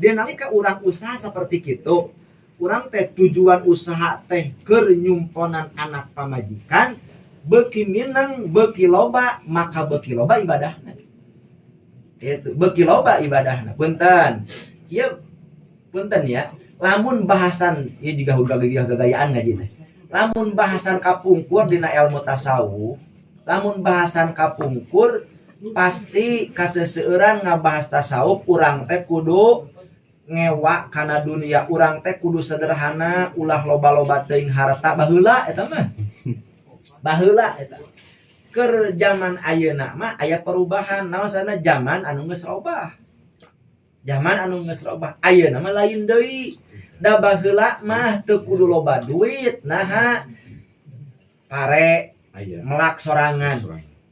Dia nalika urang usaha seperti kitu, urang teh tujuan usaha teh keur nyumponan anak pamajikan, beuki mineng beuki loba maka beuki loba ibadahna. Gitu, beuki loba ibadahna. Punten. Ieu punten ya. Lamun bahasan ieu juga gagayaan ngaji teh. Lamun bahasan kapungkur dina ilmu tasawuf, lamun bahasan kapungkur pasti kaseseueuran ngabahas tasawuf urang teh kudu ngewa kana dunia, urang teh kudu sederhana, ulah loba-loba teuing harta baheula eta mah. Baheula eta. Keur zaman ayeuna mah aya perubahan, naon sana zaman anu geus robah. Zaman anu geus robah ayeuna mah lain deui. Da baheula mah teu kudu loba duit, naha pare melak sorangan,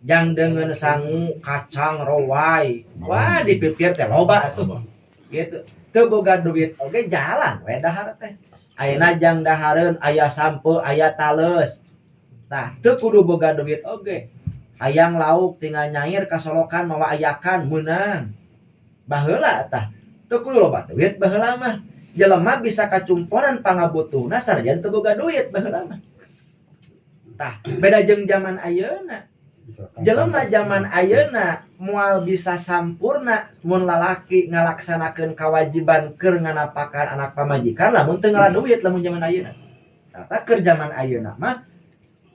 jang deungeun sangu kacang rowai, wah dipipir teh loba atuh. Gitu. Teu boga duit oge jalan we dahar teh. Ayeuna jang dahareun aya sampeu, aya taleus. Tah teu kudu boga duit oge. Hayang lauk tinggal nyair kasolokan mawa ayakan meunang. Baheula tah teu kudu loba duit baheula mah. Jelema bisa kacumponan pangabutuhna sanajan teu boga duit baheula mah. Tah beda jeung zaman ayeuna. Jelema zaman ayeuna moal bisa sampurna mun lalaki ngalaksanakeun kewajiban keur nganapakan anak pamajikan lamun teu ngala duit lamun zaman ayeuna. Tah keur zaman ayeuna mah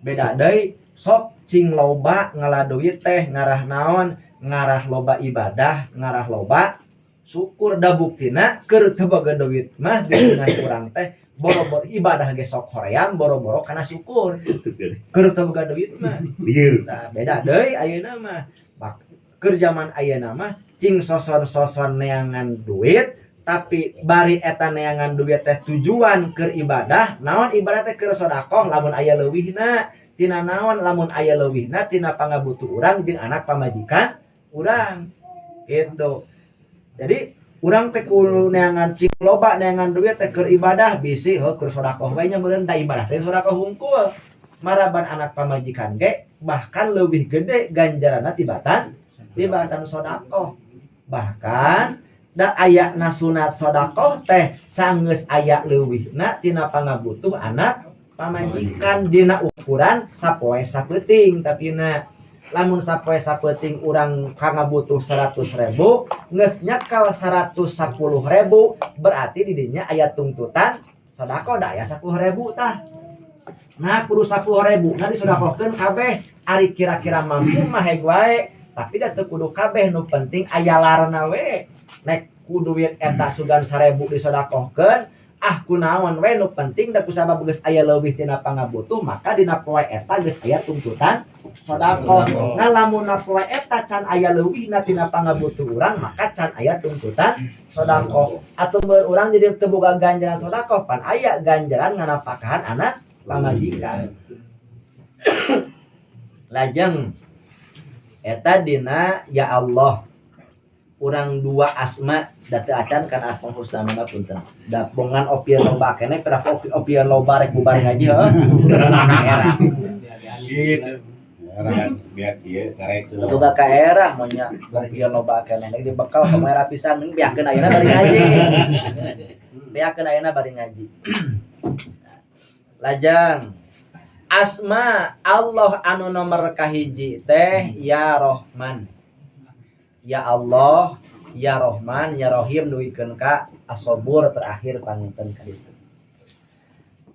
beda deui, sok cing loba ngala duit teh ngarah naon, ngarah loba ibadah, ngarah loba syukur. Da buktina keur teu boga duit mah dengan urang teh boro-boro ibadah ge sok hoream, boro-boro kana syukur keur teu boga duit mah. Nah, beda deui ayeuna mah. Keur zaman ayeuna mah cing soson-soson neangan duit, tapi bari eta neangan duit teh tujuan keur ibadah. Naon ibadah teh? Keur sedekah lamun aya leuwihna tina naon, lamun aya leuwihna tina pangabutuh urang jeung anak pamajikan urang gitu. Jadi urang teh kudu neangan cing loba neangan duit teh keur ibadah, bisi heuh keur sedekah we nya meureun. Da ibadah teh sedekah hungkul, maraban anak pamajikan ge bahkan leuwih gede ganjaranna tibatan tibatan sedekah. Bahkan da aya sunat sedekah teh sanggeus aya leuwihna tina pangabutuh anak pamajikan dina ukuran sapoe sapeuting. Tapi na lamun sapoe sapeuting urang pangabutuh 100.000, geus nyekal 110.000, berarti di dinya aya tuntutan sedekah. Da aya 10.000 tah, nah kudu 10.000 nah disedekahkeun kabeh. Ari kira-kira mampu mah heg wae, tapi da teu kudu kabeh, nu penting aya larana we. Nek ku duit eta sugan 1.000 disedekahkeun, ah kunaon we, nu penting da kusabab geus aya leuwih tina pangabutuh, maka dina poe eta geus aya tuntutan sedekah. Nah, lamun poe eta can aya leuwihna tina pangabutuh urang, maka can aya tuntutan sedekah atau urang jadi teu boga ganjaran sedekah, pan aya ganjaran nganapakahan anak pamajikan. Lajeng eta dina ya Allah urang dua asma da teu acan kan asma husna mah, punten. Da bongan opieun loba keneh, pira opieun loba rek bubar ngaji heuh era. Gitu. Biar ieu karek. Boga ka era monya opieun loba keneh rek dibekal kamera pisan, beakeun ayeuna bari ngaji, beakeun ayeuna bari ngaji. Lajeng asma Allah anu nomor kahiji teh ya Rohman, ya Allah, ya Rohman, ya Rohim, duikeun ka Asobur terakhir panginten ka ditu.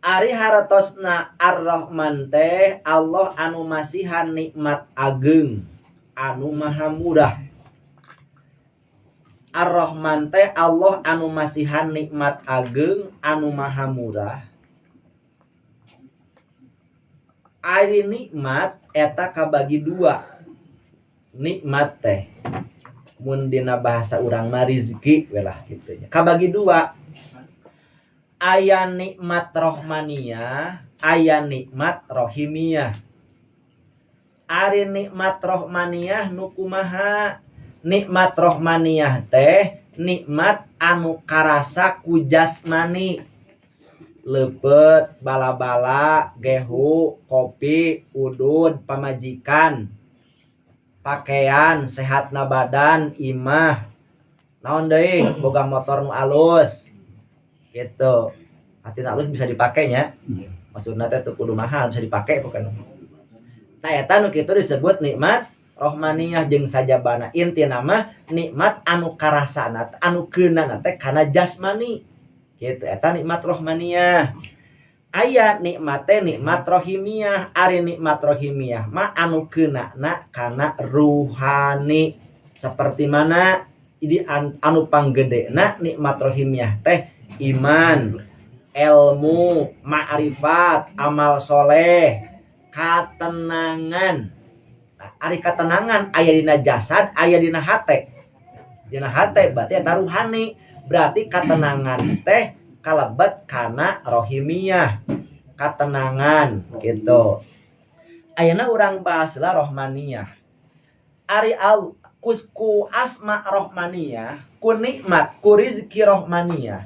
Ari hartosna Ar-Rahman teh Allah anu masihan nikmat ageng, anu maha murah. Ar-Rahman teh Allah anu masihan nikmat ageng, anu maha murah. Ari nikmat eta kabagi dua. Nikmat teh mun dina bahasa urang mah rizki we lah kitu nya. Kabagi dua. Aya nikmat rohmaniyah, aya nikmat rohimiyah. Ari nikmat rohmaniyah nu kumaha? Nikmat rohmaniyah teh nikmat anu karasa ku jasmani. Leupet, bala-bala, gehu, kopi, udud, pamajikan, pakaian, sehatna badan, imah, Naon deui boga motor nu alus gitu. Artinya alus bisa dipake nya. Maksudna teh teu kudu mahal, bisa dipake bukan. Nah eta nu kitu disebut nikmat rohmaniyah jeung sajabana. Intina mah nikmat anu karasana anu keunana teh kana jasmani. Gitu eta nikmat rohmaniyah. Aya nikmat teh nikmat rohimiyah. Ari nikmat rohimiyah mah anu keunana kana ruhani. Seperti mana jadi anu panggedena nikmat rohimiyah teh iman, ilmu, ma'rifat, amal soleh, katenangan. Nah, ari katenangan aya dina jasad, aya dina hate. Dina hate berarti eta ruhani. Berarti katenangan teh kalebet kana rohimiyah. Katenangan gitu. Ayeuna urang bahas lah rohmaniyah. Ari al ku asma rohmaniyah, ku nikmat, ku rizki rohmaniyah.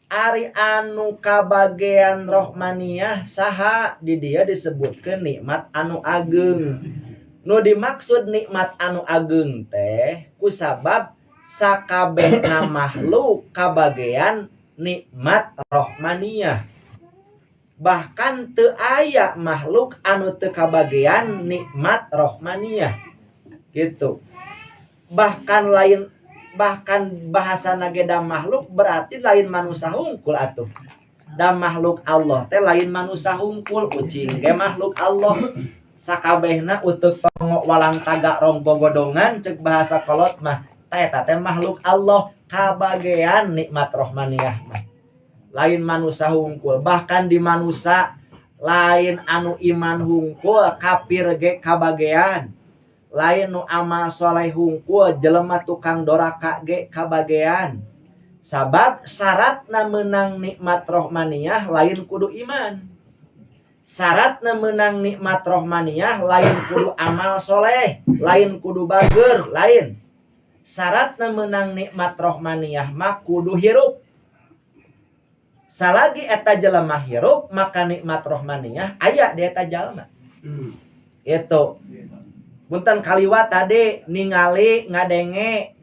Ari anu kabagean rohmaniyah saha di dia disebutkeun nikmat anu ageng. Nu dimaksud nikmat anu ageng teh kusabab sakabehna makhluk kabagean nikmat rohmaniyah. Bahkan teu aya makhluk anu teu kabagean nikmat rohmaniyah. Gitu. Bahkan lain, bahkan bahasa nageda makhluk berarti lain manusia hungkul atuh. Da makhluk Allah teh lain manusia hungkul, ucing ge makhluk Allah. Sakabehna uteuk tongok walang tagak rong bogodongan cek bahasa kolot mah teh eta teh makhluk Allah kabagean nikmat rohmaniyah mah. Lain manusia hungkul, bahkan di manusia lain anu iman hungkul, kafir ge kabagean. Lain nu amal soleh hungkul, jelema tukang doraka ge kabagean. Sabab syaratna meunang nikmat rohmaniyah lain kudu iman. Syaratna meunang nikmat rohmaniyah lain kudu amal soleh, lain kudu bager, lain. Syaratna meunang nikmat rohmaniyah mah kudu hirup. Salagi eta jelema hirup maka nikmat rohmaniyah aya di eta jalma. Itu. Punten kaliwat tadi ningali ngadenge.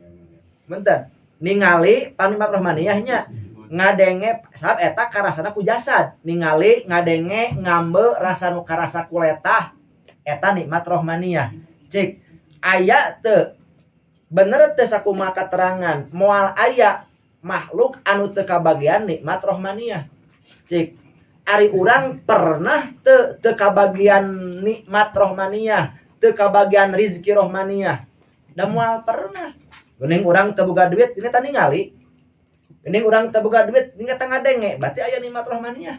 Punten ningali panikmat rohmaniyahnya ngadenge sabab eta karasana ku jasad. Ningali ngadenge ngambe rasa nu karasa kuletah eta nikmat rohmaniyah. Cik aya teu bener teu sakumaha katerangan moal aya makhluk anu teu kabagian nikmat rohmaniyah. Cik ari urang pernah teu teu kabagian nikmat rohmaniyah, teu kabagian rizki rohmaniyah. Da moal pernah. Geuning urang teu boga duit ini tah ningali. Geuning urang teu boga duit ini tah ngadenge, berarti aya nikmat rohmaniyah.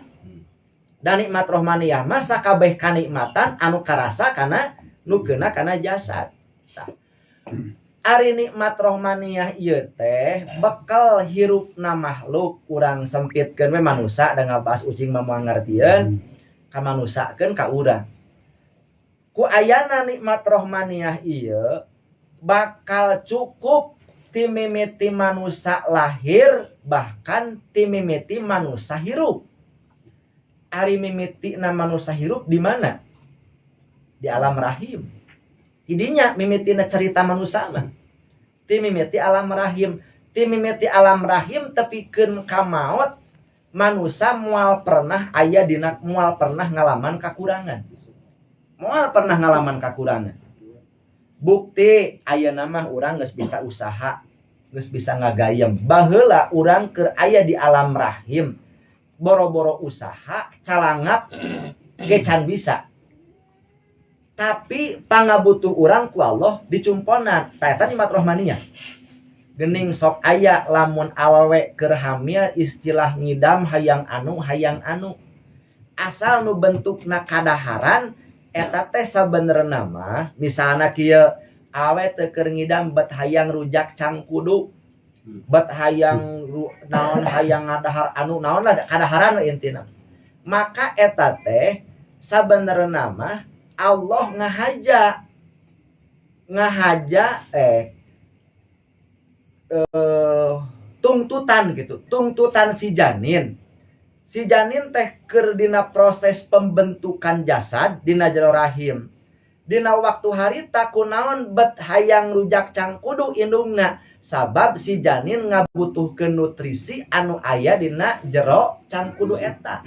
Dan nikmat rohmaniyah mah sakabeh kanikmatan anu karasa kana nu keuna kana jasad. Tah. Ari nikmat rohmaniyah ieu teh bekal hirupna makhluk urang sempitkeun we manusa da ngabahas ucing mah moal ngartieun ka manusakeun ka urang. Ku ayana nikmat rohmaniyah ieu bakal cukup ti mimiti manusa lahir bahkan ti mimiti manusa hirup. Ari mimitina manusa hirup di mana? Di alam rahim. Idinya mimitina cerita manusa mah. Ti mimiti alam rahim, ti mimiti alam rahim tepikeun ka maot manusa moal pernah aya dina moal pernah ngalaman kakurangan. Moal pernah ngalaman kakurangan. Bukti ayeuna mah urang geus bisa usaha, geus bisa ngagayem. Baheula urang keur aya di alam rahim, boro-boro usaha, calangap ge can bisa. Tapi pangabutuh urang ku Allah dicumponan. Tah eta nikmat rohmaniyah. Geuning sok aya lamun awewe keur hamil istilah ngidam hayang anu hayang anu. Asal nu bentukna kadaharan eta teh sabenerna mah misalna kieu awe teu keur ngidam bet hayang rujak cangkudu, bet hayang naon hayang ngadahar anu naon lah kadaharan we intina. Maka eta teh sabenerna mah Allah ngahaja ngahaja tungtutan gitu, tungtutan si janin. Si janin teh keur dina proses pembentukan jasad dina jero rahim. Dina waktu harita kunaon bet hayang rujak cangkudu indungna. Sabab si janin ngabutuhkeun nutrisi anu aya dina jero cangkudu eta.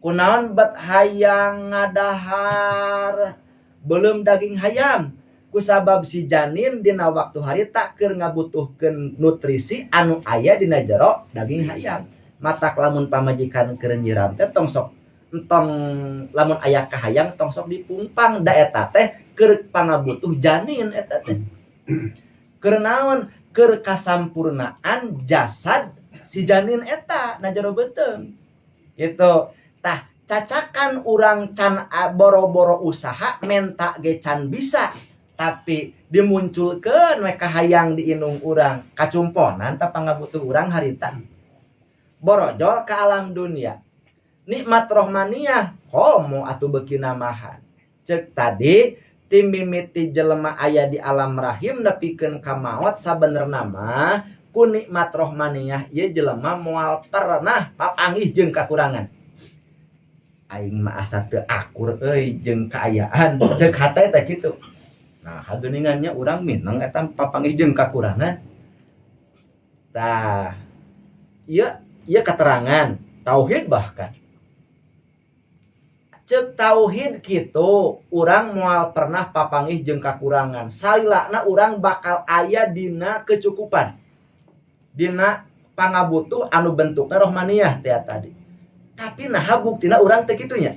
Kunaon bet hayang ngadahar beuleum daging hayam? Kusabab si janin dina waktu harita keur ngabutuhkeun nutrisi anu aya dina jero daging hayam. Matak lamun pamajikan keur nyiram teh tong sok entong, lamun aya kahayang tong sok dipungpang, da eta teh keur pangabutuh janin eta teh. Keur naon? Keur kasampurnaan jasad si janin eta na jero beuteung. Gitu. Tah, cacakan urang can boro-boro usaha, menta ge can bisa, tapi dimunculkeun we kahayang di indung urang, kacumponan ta pangabutuh urang harita. Borojol ke alam dunia, nikmat rohmaniyah komo atuh beuki namahan. Cek tadi, ti mimiti jelema aya di alam rahim nepikeun ka maot, sabenerna mah ku nikmat rohmaniyah ieu jelema moal pernah papanggih jeung kakurangan. Aing mah asa teu akur euy jeung kaayaan, cek hate teh kitu. Nah, hageuningannya urang mineng eta papanggih jeung kakurangan. Tah, ieu ieu keterangan tauhid. Bahkan cek tauhid kitu, urang moal pernah papanggih jeung kakurangan. Salilana urang bakal aya dina kecukupan, dina pangabutuh anu bentukna rohmaniyah teh tadi. Tapi nah, buktina urang teh kitu nya.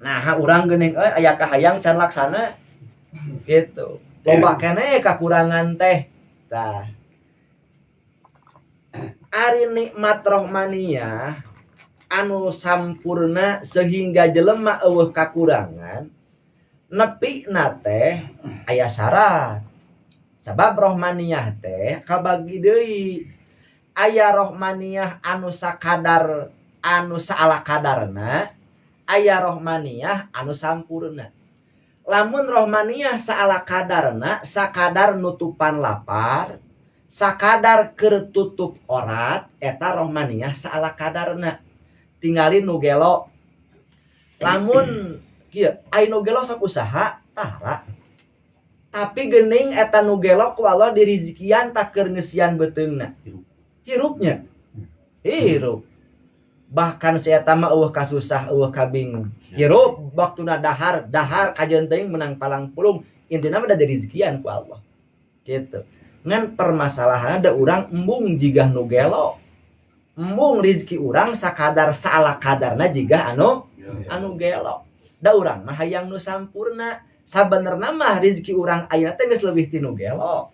Nah, urang geuning euy aya kahayang can laksana gitu, loba keneh kakurangan teh. Tah, ari nikmat rohmaniyah anu sampurna sehingga jelema euweuh kakurangan nepi na teh aya syarat. Sabab rohmaniyah teh kabagi deui, aya rohmaniyah anu sakadar, anu saala kadarna, aya rohmaniyah anu sampurna. Lamun rohmaniyah saala kadarna, sakadar nutupan lapar, sakadar keur tutup orat, eta rohmaniyah saala kadarna. Tingali nu gelo, lamun kieu, ai nu gelo sok usaha tara, tapi geuning eta nu gelo ku Allah dirizikian tak keur ngeusian beuteungna, hirupnya hirup. Bahkan si eta mah euweuh kasusah, euweuh kabingung, hirup waktuna dahar dahar, kajeun teuing menang palang pulung. Intina mah da dirizikian ku Allah gitu. Ngan permasalahan ada urang embung jigah nu gelo, embung rezeki urang sakadar saala kadarna jigah anu anu gelo. Da urang mah hayang nu sampurna. Sabenerna mah rezeki urang ayeuna teh geus leuwih ti nu gelo,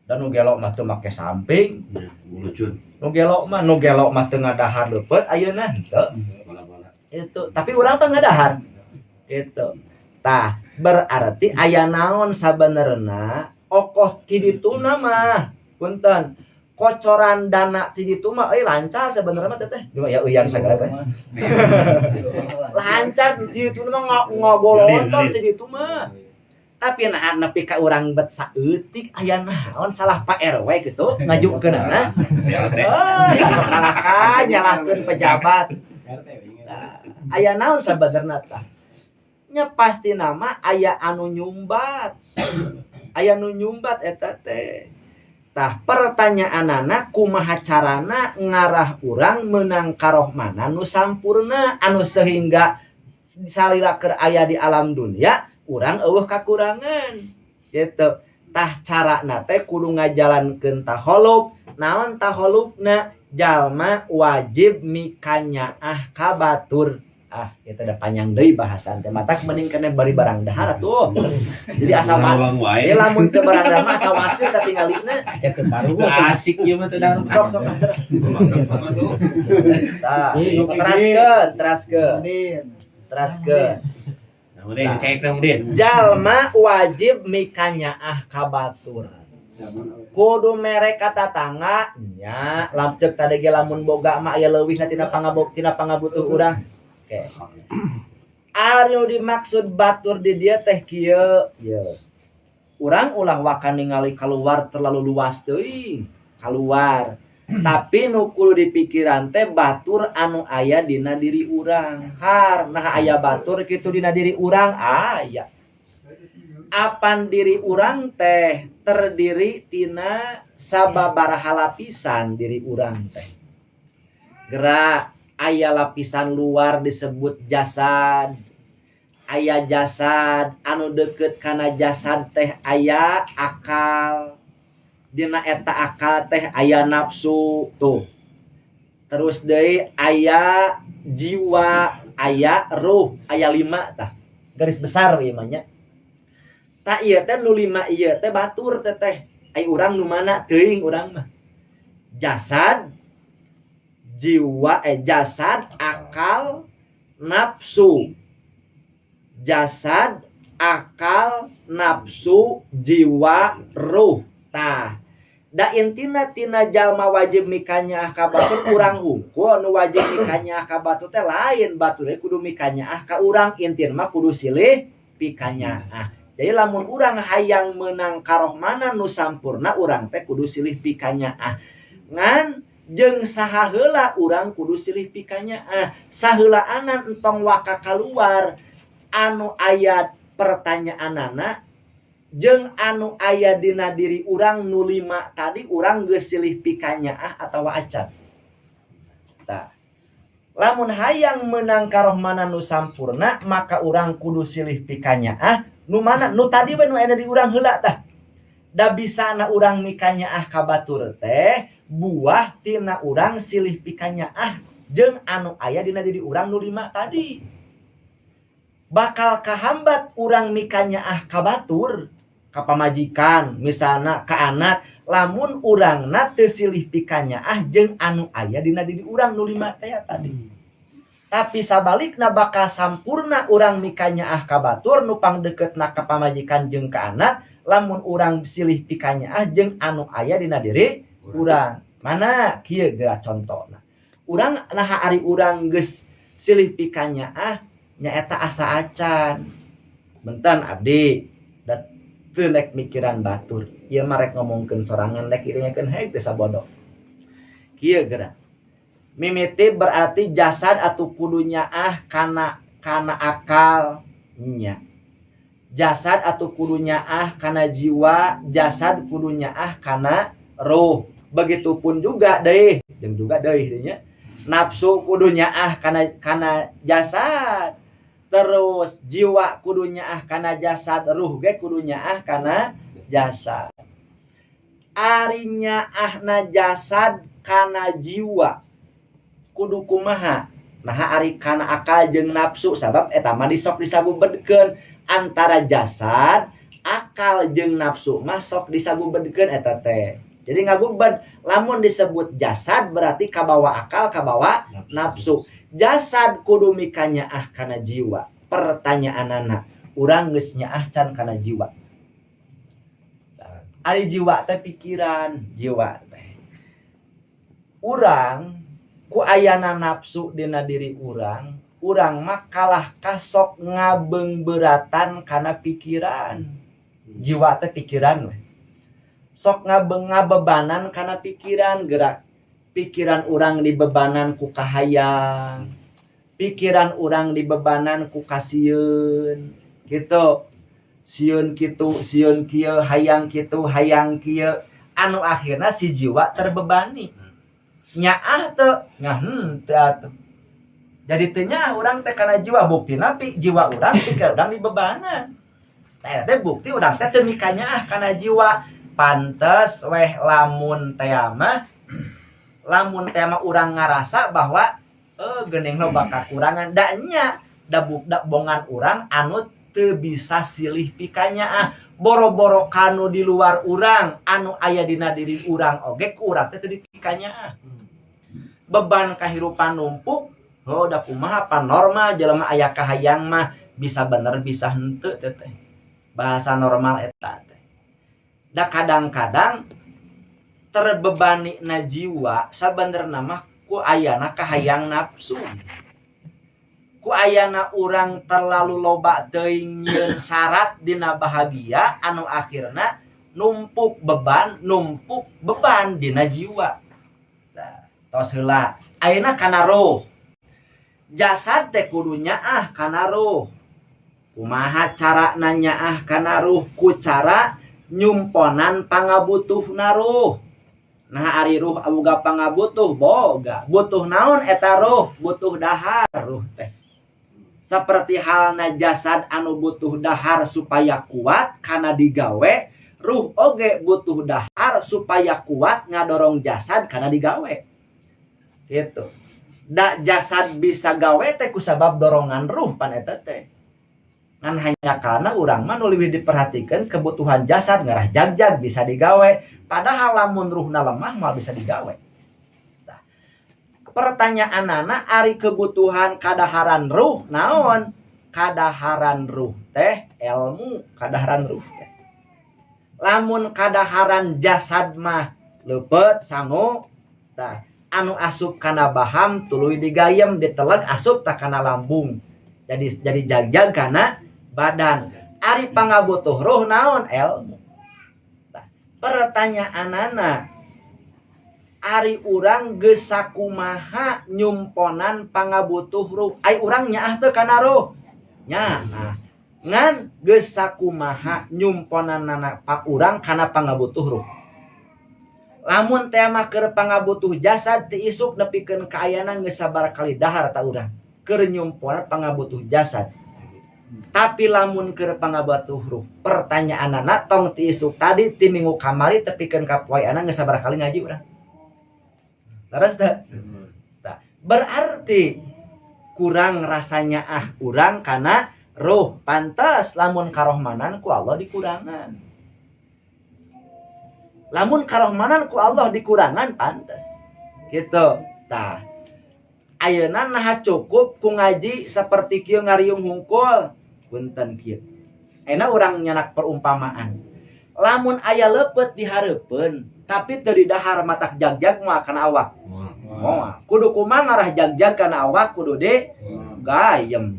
dan nu gelo mah teu make samping. Lucun. Nu gelo mah, nu gelo mah teu ngadahar leupeut ayeuna henteu. Bola-bola. Itu tapi urang mah ngadahar itu. Tah, berarti aya naon sabenerna? Okoh ti dituna mah, punten, kocoran dana ti ditu mah euy lancar sebenarnya mah teteh ya, euyan sagala teh lancar ti ditu mah, ngagolontor ti ditu mah. Tapi nah, nepi ka urang bet saeutik aya naon, salah Pak RW gitu ngajukeunana. Oh, sok kalahkan nyalahkeun pejabat. Nah, aya naon sabenerna? Tah nya, pasti nama aya anu nyumbat, aya nu nyumbat eta teh. Tah, pertanyaanana, kumaha carana ngarah urang menang karohmanan nu sampurna, anu sehingga salila keur aya di alam dunia urang euweuh kakurangan gitu? Tah, carana teh kudu ngajalankeun taholub. Naon taholubna? Jalma wajib mikanyaah ka batur. Ah, itu ada panjang deui bahasan teh, matak mending kene bari barang dahar tuh. Jadi asa mah Ulang wae. Ya, lamun teu barang dahar mah asa wakil katingalina. Aja ke paru. Asik ieu mah teh dahar. Sok sok. Tah, teraskeun, teraskeun. Teraskeun. Nah, udah cek dong, Din. Jalma wajib mikanyaah ka batur. Kudu mere ka tatangga nya, lamcek tadi ge lamun boga mah aya leuwihna tina pangabok, tina pangabutuh urang. Oke. Anu dimaksud batur di dieu teh kieu ye. Urang ulah waka ningali keluar terlalu luas teuing, keluar. Tapi nu kudu dipikiran teh batur anu aya dina diri urang. Har, nah, aya batur kitu dina diri urang aya. Apan diri urang teh terdiri tina sababaraha lapisan diri urang teh. Gerak aya lapisan luar disebut jasad. Aya jasad anu deket kana jasad teh aya akal. Dina eta akal teh aya nafsu tuh. Terus deui aya jiwa, aya ruh, aya lima tah. Garis besar ieu mah nya. Tah, ieu teh nu lima ieu teh batur teh teh. Ai urang nu mana teuing urang mah. Jasad, jiwa, jasad, akal, nafsu. Jasad, akal, nafsu, jiwa, ruh. Tah, da intina tina jalma wajib mikanyaah ka batur urang hungkul nu wajib mikanyaah ka batur teh, lain batur kudu mikanyaah ka urang, intina mah kudu silih pikanyaah. Jadi lamun urang hayang menang karohmanan nu sampurna, urang teh kudu silih pikanyaah. Ngan jeung saha heula urang kudu silih pikanyaah? Saheulaanan entong waka kaluar anu aya pertanyaanana jeung anu aya dina diri urang nu lima tadi, urang geus silih pikanyaah atawa acan? Tah, lamun hayang menang karohmanan nu sampurna, maka urang kudu silih pikanyaah. Nu mana? Nu tadi we, nu aya di urang heula tah. Da bisana urang mikanyaah ka batur teh buah tina urang silih pikanyaah jeung anu aya dina diri urang nu lima tadi. Bakal kahambat urang mikanyaah ka batur, ka pamajikan misalna, ka anak, lamun urangna teu silih pikanyaah jeung anu aya dina diri urang nu lima teh tadi. Tapi sabalikna, bakal sampurna urang mikanyaah ka batur nu pangdeukeutna, ka pamajikan jeung ka anak, lamun urang silih pikanyaah jeung anu aya dina diri urang. Mana kieu geura contona urang? Nah, ari urang geus silih pikanyaah nyaeta asa acan. Benten, abdi da teu rek mikiran batur ieu mah, rek ngomongkeun sorangan, rek iringekeun heg teh sabodo kieu geura. Mimiti berarti jasad atau kudu nyaah kana kana akal nya, jasad atau kudu nyaah kana jiwa, jasad kudu nyaah kana ruh. Begitupun juga deh jeung juga deui nya, nafsu kudu nyaah kana kana jasad, terus jiwa kudu nyaah kana jasad, ruh ge kudu nyaah kana jasad. Ari nyaahna jasad kana jiwa kudu kumaha? Nah, ari kana akal jeung nafsu, sabab eta mah disok disabubedkeun antara jasad, akal jeung nafsu mah sok disabubedkeun eta teh. Jadi ngagubed, lamun disebut jasad berarti kabawa akal, kabawa nafsu. Jasad kudu mikanyaah kana jiwa. Pertanyaanana, urang geus nyaah can kana jiwa? Ari jiwa teh pikiran, jiwa teh urang ku ayana nafsu dina diri urang, urang mah kalah kasok ngabeungbeuratan kana pikiran. Jiwa teh pikiran we. Sok ngabebanan kana pikiran. Gerak pikiran urang dibebanan ku kahayang, pikiran urang dibebanan ku kasieun gitu, sieun kitu, sieun kieu, hayang kitu, hayang kieu, anu akhirna si jiwa terbebani. Nyaah teu? Nya henteu atuh. Jadi teu nyaah urang teh kana jiwa. Buktina jiwa urang, pikiran urang dibebanan. Tah, eta teh bukti urang teh teu mikanyaah kana jiwa. Pantes weh lamun teh mah urang ngarasa bahwa geuning loba kakurangan, da nya da da bongan urang anu teu bisa silih pikanyaah. Boro-boro kanu di luar urang, anu aya dina diri urang oge ku urang teh teu dipikanyaah. Beban kahirupan numpuk. Oh, da kumaha, pan normal jelema aya kahayang mah, bisa bener bisa henteu teh teh bahasa normal eta teh. Da kadang-kadang terbebani na jiwa sabenerna mah ku ayana kahayang nafsu, ku ayana urang terlalu loba teuing nyieun syarat dina bahagia, anu akhirna numpuk beban, numpuk beban dina jiwa. Nah, tos heula, ayeuna kana roh. Jasad teh kudu nyaah kana roh. Kumaha cara nyaah kana ruh? Ku cara nyumponan pangabutuhna ruh. Nah, ari ruh aboga pangabutuh? Boga. Butuh naon eta ruh? Butuh dahar ruh teh. Seperti halna jasad anu butuh dahar supaya kuat kana digawe, ruh oge butuh dahar supaya kuat ngadorong jasad kana digawe. Gitu. Da jasad bisa gawe teh kusabab dorongan ruh pan eta teh. Ngan hanya karena urang mah nu leuwih diperhatikan kebutuhan jasad ngarah jagjag bisa digawe, padahal lamun ruhna lemah moal bisa digawe. Nah, pertanyaanana, ari kebutuhan kadaharan ruh naon? Kadaharan ruh teh ilmu. Kadaharan ruh teh, lamun kadaharan jasad mah leupeut, sangu, tah anu asup kana baham tuluy digayem, diteleg, asup tah kana lambung, jadi jagjag kana badan. Ari pangabutuh ruh naon? Ilmu. Tah, pertanyaanana, ari urang geus sakumaha nyumponan pangabutuh ruh? Ai urang nyaah teu kana ruh? Nyaah. Ngan geus sakumaha nyumponanana pak urang kana pangabutuh ruh? Lamun teh mah keur pangabutuh jasad, ti isuk nepikeun ka ayana geus sabaraha kali dahar ta urang keur nyumponan pangabutuh jasad? Tapi lamun keur pangabutuh ruh, pertanyaanana, tong ti isuk tadi, ti minggu kamari tepikeun ka poe ayeuna geus sabaraha kali ngaji urang? Leres teu? Tah, berarti kurang rasanya ah urang kana ruh. Pantas lamun karohmanan ku Allah dikurangan. Lamun karohmanan ku Allah dikurangan, pantas gitu. Tah, ayeuna naha cukup ku ngaji seperti kieu ngariung hungkul? Punten kieu, ayeuna urang nyanak perumpamaan, lamun aya leupeut di hareupeun tapi teu didahar, matak jagjag moal kana awak? Moal. Kudu kumaha ngarah jagjag kana awak? Kudu di gayem.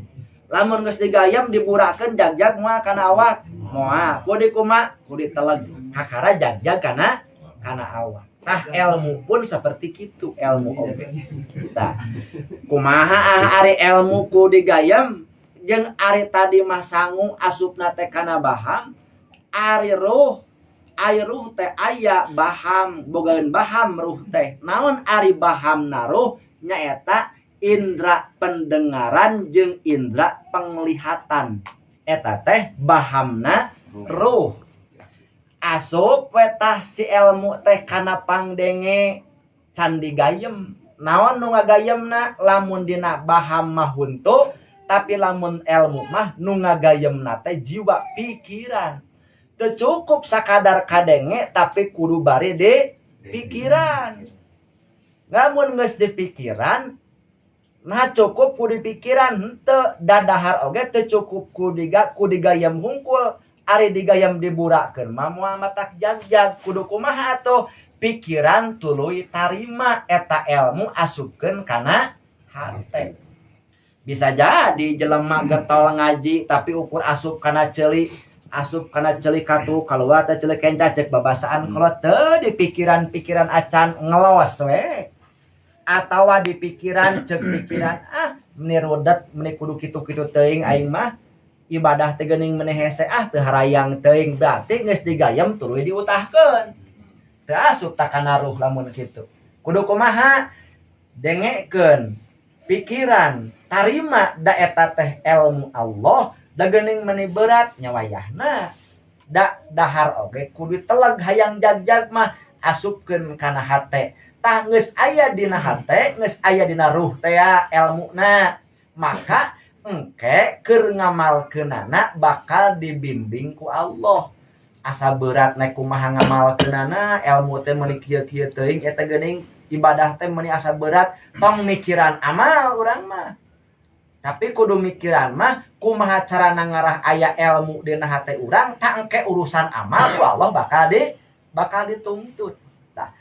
Lamun geus digayem, diburakeun, jagjag moal kana awak? Moal. Kudu kumaha? Kudu diteleg, kakara jagjag kana kana awak. Tah, ilmu pun seperti kitu, ilmu oge. Tah, kumaha ah ari ilmu ku digayem? Jeung ari tadi mah sangu asupna teh kana baham. Ari ruh, ari ruh teh aya baham, bogaeun baham ruh teh. Naon ari bahamna ruh? Nyaeta indra pendengaran jeung indra penglihatan. Eta teh bahamna ruh. Asup we tah si ilmu teh kana pangdenge can digayem. Naon nu ngagayemna? Lamun dina baham mah huntu, tapi lamun ilmu mah nu ngagayemna teh jiwa, pikiran. Teu cukup sakadar kadenge, tapi kudu bari di pikiran. Lamun geus di pikiran, nah cukup ku di pikiran henteu, dadahar oge teu cukup ku digayem hungkul. Ari digayem diburakeun mah moal matak jagjag. Kudu kumaha atuh? Pikiran tuluy tarima eta ilmu, asupkeun kana hate. Bisa jadi jelema getol ngaji, tapi ukur asup kana ceuli, asup kana ceuli katu, kaluar teh ceuli kenca, cek babasaan kolot. Teu di pikiran-pikiran acan, ngelos we, atawa di pikiran, cek pikiran, "Ah, meni rudet, meni kudu kitu-kitu teuing, aing mah ibadah teh geuning meni hese, ah, teu harayang teuing." Berarti geus digayem tuluy diutahkeun, teu asup tah kana ruh lamun kitu. Kudu kumaha? Dengekeun, pikiran tarima da eta teh ilmu Allah, da geuning meni berat nya wayahna, da dahar oge kudu teleg hayang jagjag mah, asupkeun kana hate. Tah, geus aya dina hate, geus aya dina ruh teh elmuna, maka engke keur ngamalkeunana bakal dibimbing ku Allah. Asa berat naik, kumaha ngamalkeunana, ilmu teh meuni kieu-kieu teuing, eta geuning ibadah teh meuni asa berat. Tong mikiran amal urang mah, tapi kudu mikiran mah kumaha carana ngarah aya ilmu dina hate urang. Tah, engke urusan amal ku Allah bakal dituntut. Tah,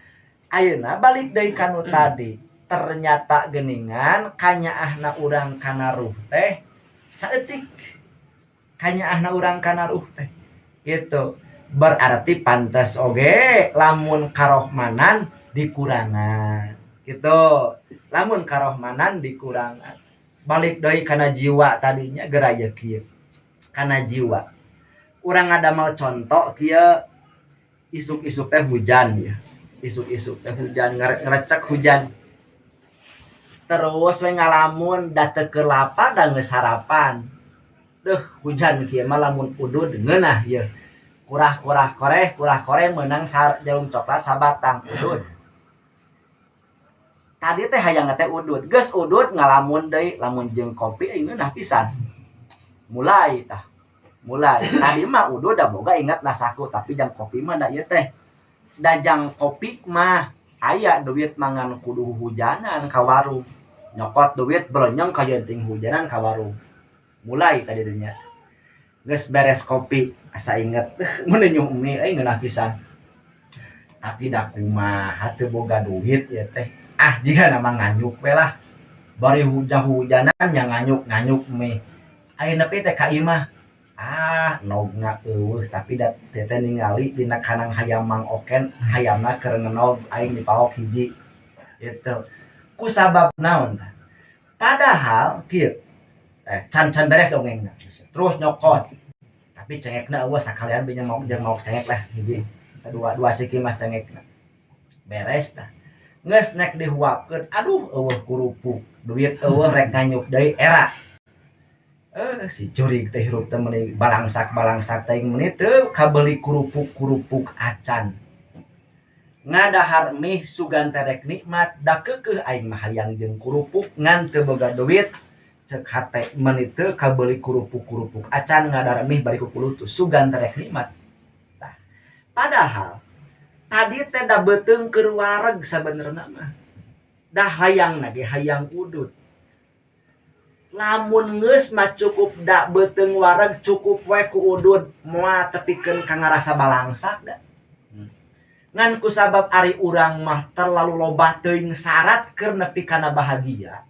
ayeuna balik deui kanu tadi, ternyata geningan kanyaahna urang kana ruh teh saeutik. Kanyaahna urang kana ruh teh gitu, berarti pantas oge lamun karohmanan dikurangan gitu. Lamun karohmanan dikurangan, balik deui kana jiwa tadinya, geraya kieu. Kana jiwa. Urang ngadamel contoh kieu, isuk-isuk teh hujan ya. Isuk-isuk teh hujan, ngerecek hujan. Terus we ngalamun da teu keur lapar da geus sarapan. Duh, hujan kieu mah lamun udud ngeunah ieu. Kurah-kurah koreh, kurah koreh meunang jarum coklat sabatang udud. Tadi teh hayang teh udud, geus udud ngalamun deui, lamun jeung kopi euy ngeunah pisan. Mulai tah. Mulai. Tadi mah udud da boga inget nasaku, tapi jang kopi mah da ieu teh. Da jang kopi mah aya duit mangan kudu hujanan ka warung. Nyokot duit belenyeng ka jenting hujanan ka warung. Mulai tadi teh nya. Geus beres kopi asa inget mun nyuh mie euy ngeunah pisan. Tapi da kumaha teu boga duit ieu teh. Ah jigana mah nganyuk we lah. Bari hujan-hujanan nya nganyuk-nganyuk mie. Aya nepi teh ka imah. Ah nogna eueuh tapi da teh teh ningali dina kanang hayam Mang Oken hayamna keur ngenog aing dipaok hiji. Gitu. Ku sabab naon tah? Padahal kieu can beres dongengna. Terus nyokot. Tapi cengekna eueuh sakalian beunya mau jeung mau cengek lah hiji. Dua siki mah cengekna. Beres tah. Geus nek dihuapkeun, aduh eueuh kurupuk, duit eueuh rek nganyuk deui era. Si jurig teh hirup teh meuni balangsak-balangsak teh meuni teu kabeuli kurupuk-kurupuk acan. Ngadahar mih sugan teh rek nikmat da keukeuh aing mah hayang jeung kurupuk ngan teu boga duit. Cek hate meuni teu kabeuli kurupuk-kurupuk acan ngadahar mih bari kukulutus sugan teh rek nikmat. Tah. Padahal tadi teh da beuteung keur wareg sabenerna mah. Da hayang ge hayang udud. Lamun geus mah cukup da beuteung wareg cukup we ku udud moal tepikeun ka ngarasa balangsak da. Ngan kusabab ari urang mah terlalu loba teuing syarat keur nepi kana bahagia.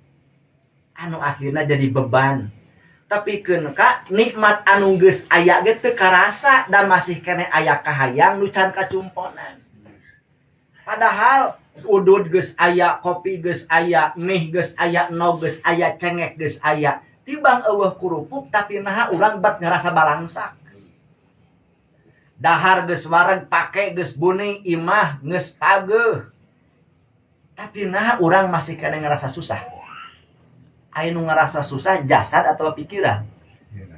Anu akhirna jadi beban. Tepikeun ka nikmat anu geus aya ge teu karasa da masih keneh aya kahayang nu can kacumponan. Padahal udud geus aya, kopi geus aya, mie geus aya, nog geus aya, cengek geus aya. Tibang eueuh kurupuk tapi naha urang bat ngarasa balangsak. Dahar geus wareg, pake geus buning, imah geus pageuh. Tapi naha urang masih keneh ngerasa susah. Aya nu ngerasa susah jasad atau pikiran?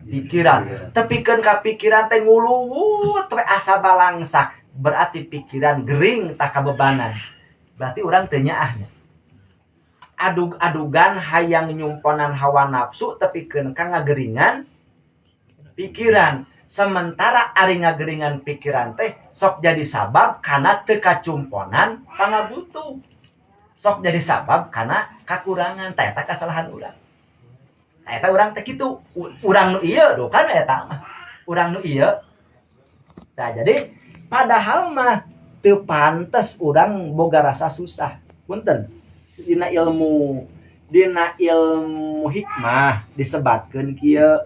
Pikiran. Tepikeun ka pikiran teh nguluwut we asa balangsak. Berarti pikiran gering tak kabebanan. Berarti urang teu nyaahnya. Adug-adugan hayang nyumponan hawa nafsu tepikeun ka ngageringan pikiran. Sementara ari ngageringan pikiran teh sok jadi sabab kana teu kacumponan pangabutuh. Sok jadi sabab kana kakurangan. Tah eta kasalahan urang. Tah eta urang teh kitu. Urang nu ieu duh kan eta mah. Urang nu ieu. Tah jadi padahal mah teu pantes urang boga rasa susah. Punten. Dina ilmu hikmah disebatkeun kieu.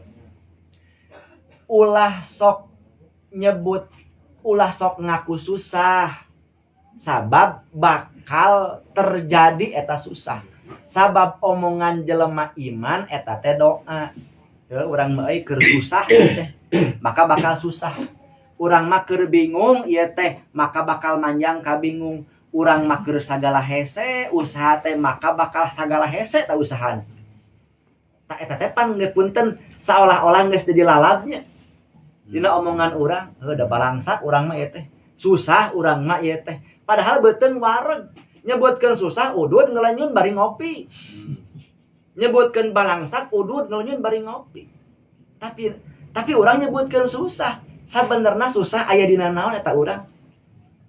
Ulah sok nyebut, ulah sok ngaku susah. Sabab bakal terjadi eta susah. Sabab omongan jelema iman eta teh doa. Heuh, urang mah euy keur susah teh, maka bakal susah. Urang mah keur bingung ieu teh, maka bakal manjang ka bingung. Urang mah keur sagala hese usaha teh, maka bakal sagala hese ta usahana. Tah eta teh pan punten seolah-olah geus jadi lalabnya. Dina omongan urang, heuh da balangsak urang mah ieu teh. Susah urang mah ieu teh. Padahal beuteung wareg. Nyebutkeun susah udud ngelenyun bari ngopi. Nyebutkeun balangsak udud ngelenyun bari ngopi. Tapi urang nyebutkeun susah. Sabenerna susah aya dina naon eta urang?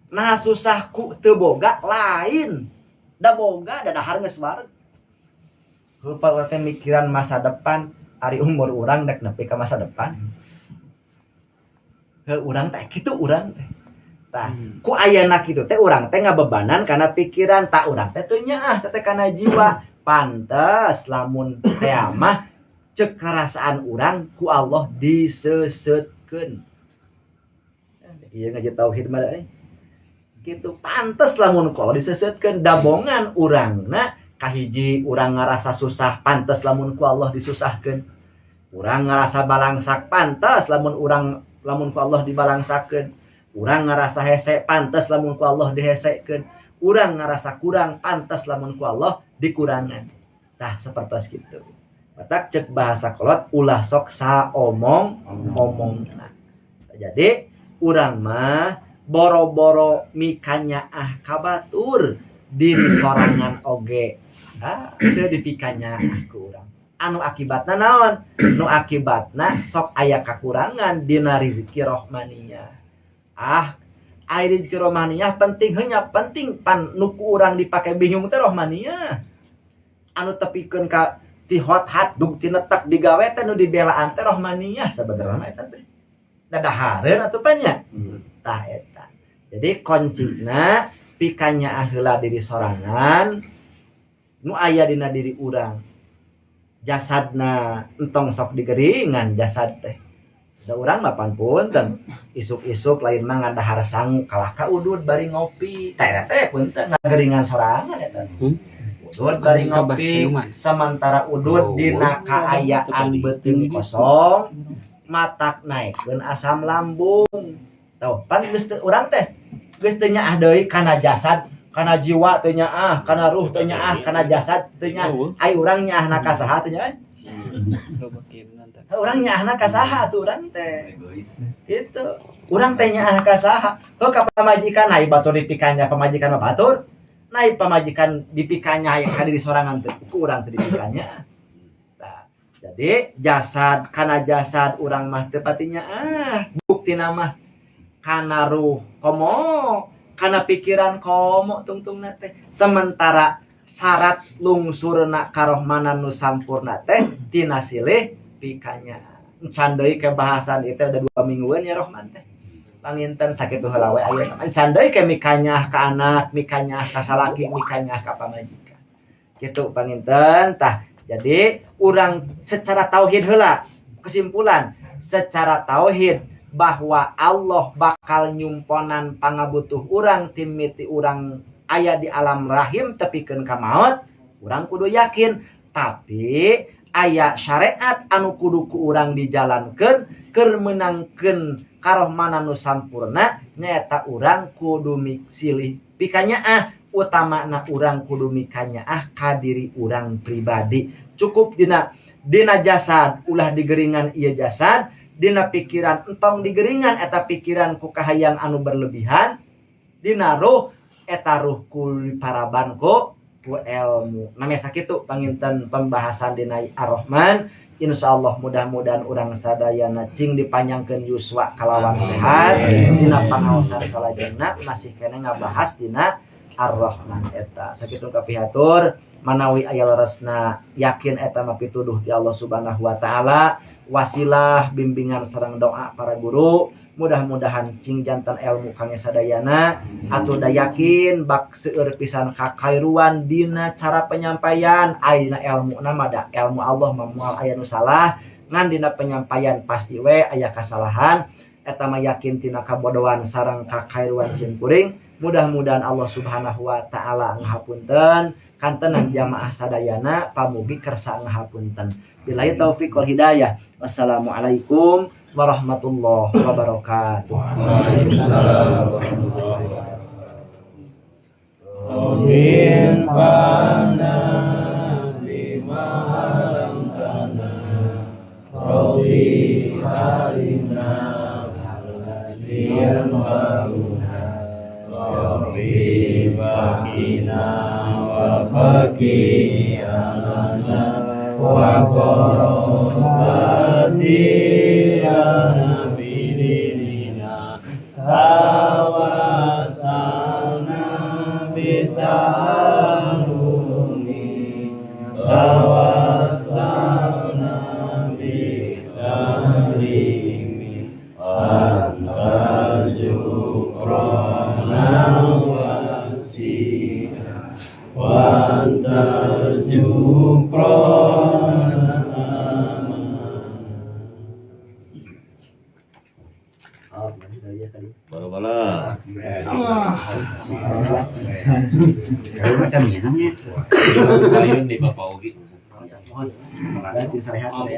Nah susah ku teu boga lain. Da boga da dahar geus wareg. Rupa urang teh mikiran masa depan, ari umur urang dek nepi ka masa depan. Heuh urang teh kitu urang teh. Tah, ku ayana kitu teh urang teh ngabebanan kana pikiran, tah urang teh teu nyaah teh kana jiwa. Pantes lamun teh mah ceuk karasaan urang ku Allah diseuseutkeun. Ieu ngaji tauhid mah euy. Kitu pantes lamun ku Allah diseuseutkeun dabongan urangna kahiji urang ngarasa susah pantes lamun ku Allah disusahkeun. Urang ngarasa balangsak pantas lamun urang lamun ku Allah dibalangsakeun. Urang ngarasa hese pantas lamun ku Allah dihesekeun. Urang ngarasa kurang pantas lamun ku Allah dikurangan. Tah sapertos kitu. Matak cek bahasa kolot ulah sok saomong omongna. Jadi urang mah boro-boro mikanyaah ka batur diri sorangan oge. Ah, teu dipikanyaah ku urang. Anu akibatna naon? Nu akibatna sok aya kakurangan dina rezeki rohmaniyah. Ah, ai rezeki rohmaniyah penting heunya penting pan nu ku urang dipake bingung teh rohmaniyah. Anu tepikeun ka ti hot hat dug ti netek digawe teh nu dibelaan teh rohmaniyah sabenerna eta teh. Dadahareun atuh pan nya. Tah eta. Jadi kuncina pikanyaah heula diri sorangan nu aya dina diri urang. Jasadna entong sok digeringan jasad teh. Da urang mah pan punten isuk-isuk lain mah ngadahar sangu kalah ka udud bari ngopi. Tah eta teh punten ngageringan sorangan eta. Udud bari ngopi samantara udud dina kaayaan beuteung kosong matak naikeun asam lambung. Tau pan geus teu urang teh geus teu nyaah deui kana jasad, kana jiwa teu nyaah, kana ruh teu nyaah, kana jasad teu nyaah. Ai urang nyaahna ka saha teu nyaah? Urang nyaahna ka saha atuh urang teh. Gitu. Urang teh nyaah ka saha? Heuh ka pamajikan ai batur dipikanya pamajikan mah batur. Naik pamajikan dipikanya aya ka diri sorangan teh ku urang teh dipikanya. Tah, jadi jasad kana jasad urang mah teu pati nyaah. Buktina mah kana ruh komo, kana pikiran komo tungtungna teh. Sementara syarat lungsurna karohmanan nu sampurna teh tina silih pikanya. Encan deui ke bahasan ieu teh udah 2 mingguan ya Rohman teh. Panginten sakitu heula we ayeuna. Encan deui ke mikanyah ka anak, mikanyah ka salaki, mikanyah ka pamajikan. Kitu panginten tah. Jadi urang secara tauhid heula kesimpulan secara tauhid bahwa Allah bakal nyumponan pangabutuh urang timiti urang aya di alam rahim tepikeun ka maot, urang kudu yakin. Tapi aya syariat anu kudu ku urang dijalankeun keur meunangkeun karohmanan nu sampurna nyaeta urang kudu silih pikanyaah, utamana urang kudu mikanyaah ka diri urang pribadi. Cukup dina jasad ulah digeringan ieu jasad, dina pikiran entong digeringan eta pikiran ku kahayang anu berlebihan, dina ruh eta ruh ku paraban ku ilmu. Namanya sakitu panginten pembahasan dina Ar-Rahman. Insyaallah mudah-mudahan urang sadayana cing dipanjangkeun yuswa kalawan sehat dina pangaosan salajengna masih keneh ngabahas dina Ar-Rahman eta. Sakitu kapihatur manawi aya leresna yakin eta mah pituduh ti Allah Subhanahu wa taala, wasilah bimbingan sareng doa para guru, mudah-mudahan cing jantan ilmu kangge sadayana atuh da yakin bak seueur pisan kakairuan dina cara penyampaian ayeuna ilmuna mah da ilmu Allah mah moal aya nu salah ngan dina penyampaian pasti we aya kasalahan eta mah yakin tina kabodohan sareng kakairuan sim kuring. Mudah-mudahan Allah Subhanahu wa taala ngahapunten kantenan jamaah sadayana pamugi kersa ngahapunten. Billahi taufik wal hidayah. Wassalamualaikum warahmatullahi wabarakatuh. Waalaikumsalam warahmatullahi wabarakatuh. Amin. Fana bima alamtana Rabbi alimna alladhi yanfa'una Rabbi baqina wa baqi alana wa qarabati ya nabiyina tawassalna bita'alumi tawassalna bitarimi anta jukrana wasina wa anta jukrana. Bala-bala. Macam minumnya. Kayun di Bapak Ogi. Dan cing sarehat. Oke,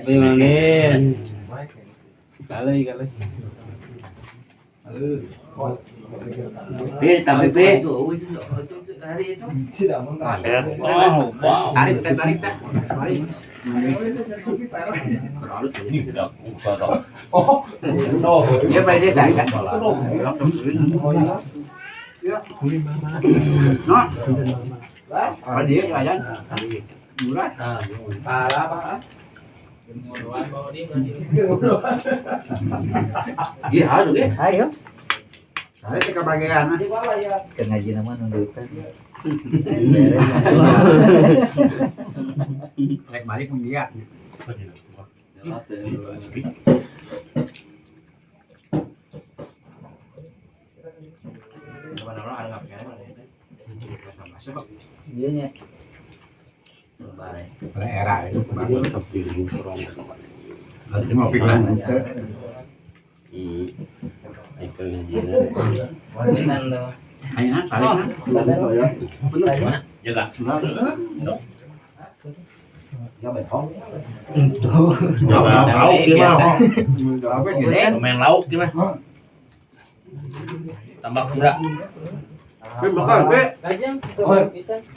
Kali kali. Pi, tapi pi. Oh, wow. Tarik, tarik, tarik. Dia pada dia tarik kan? No. Apa dia kerajaan? Murah. Parah pak. Iya, harus ya. Ayo. Saya ke bagian. Kengaji nama nundutan. Balik balik pun dia. Iya nya. Era itu. Nanti mau pikiran. Ayo, tarik. Jaga. Ya betong. Lauk gimana? Main lauk gimana? Tambah pura. Pi makan, Pi.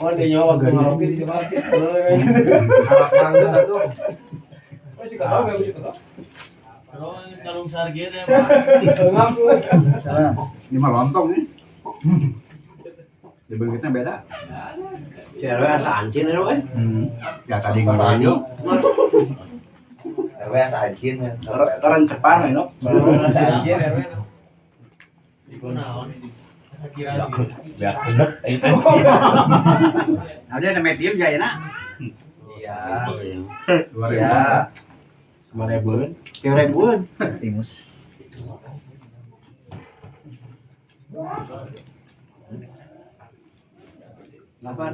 Oh, dia nyawa gak Ini mah lontong nih. Di bengkitnya beda. Cewek asa ancin ya, we. Ya tadi ngorong. Cewek asa ancin. Keren cepan ini. Asa ancin RW. Ya, bener. Nah, dia ada medium ya, nak. Iya. 2000. Iya. 9.000. 3.000. Timus. Delapan.